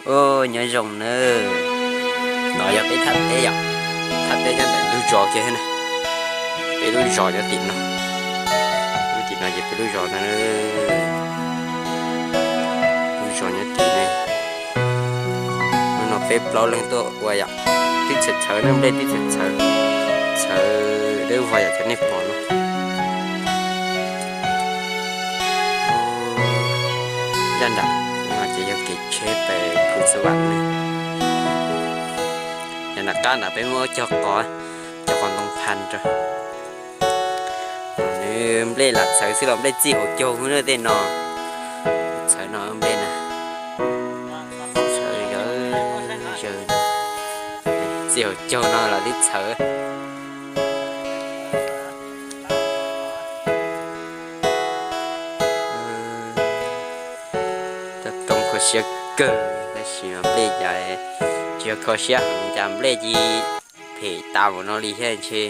Nyob zoo nawb, no yog peb thaj teb yom, thaj teb nyob ntawm ntug zos kiag na. Peb lub zos nyob tim no, lub tim no ces peb lub zos ntag. Lub zos nyob tim no. Hnub no peb plaub leeg tuaj ua yom, twb txhawv txhawv na, nplej twb txhawv txhawv, dawb vog yam cov nej pom no. Zaj nram no ces yog kev tsheb pem Phu Xab Vam ne. Yog nram qab nram peb muab cog qos, cog qos ntoo pha rau. Nws nplej lam txhawv xwb los nplej txij hauv caug xwb na tej no. Txhawv no nplej na, txhawv zawv zawv, txij hauv caug no los twb txhawv. Toj roob kho siab kawg, tab sis mas nplej cas tsis yog kho siab heev, cas nplej cia phem tas npaum no li thiab ntshe.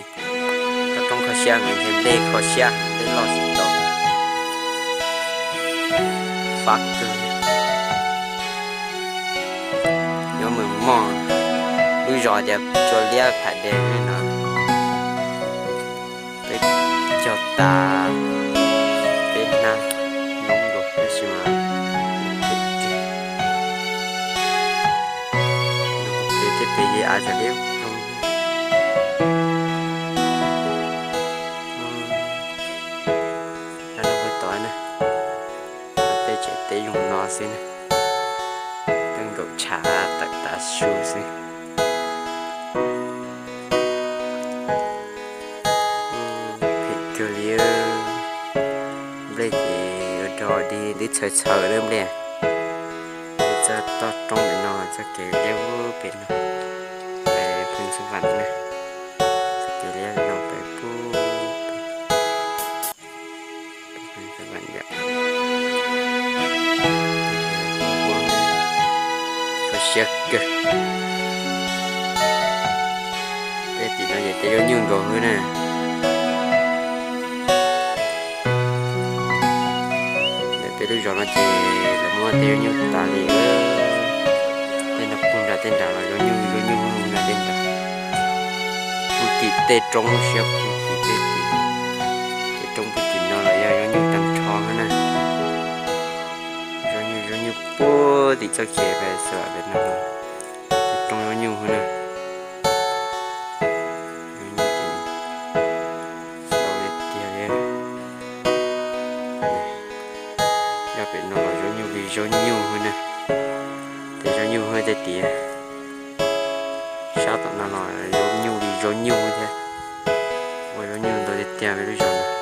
Toj roob kho siab heev ntshe nplej kho siab heev, nplej loj tsis tau. Fab kawg. Nyob Mws Moj, lub zos tias Tsua Liab Pham Des no. Peb cog tas, peb hnab noob dua tab sis mas phem kiag. Peb thiaj pem av tsam liab zoo. Dab laug peb tod na, peb tseem teb zoo no xwb na, tej nkaum tshav tawm tav su xwb. Phem kawg li, nplej ces ua rau dig twb txhawv txhawv lawm nplej. Txoj toj roob pem no, txoj kev liab pem no, pem Phu Xab Vam na, txoj kev liab no pem pem Phu Xab Vam yom. Kho siab kawg. Tej tim no ces tej zaub nyuj nkaus xwb na. Ntawm peb lub zos no ces lawv muab tej zaub nyuj tas li. Tej no puag nram tej nram los zaub nyuj, zaub nyuj nram tej nram. Puag tim tej roob siab puag tim tej tim, tej roob puag tim no los yog zaub nyuj tag nrho xwb na. Zaub nyuj, zaub nyuj puag tim txoj kev pem Xab Vam pem no, tej roob zaub nyuj xwb na. Zaub nyuj ces ntau tiag tiag li. Zaj pem no los zaub nyuj li zaub nyuj xwb na. Tej zaub nyuj xwb tej tias, sab tom no los zaub nyuj li zaub nyuj thiab. Ua zaub nyuj ntau tiag tiag peb lub zos no.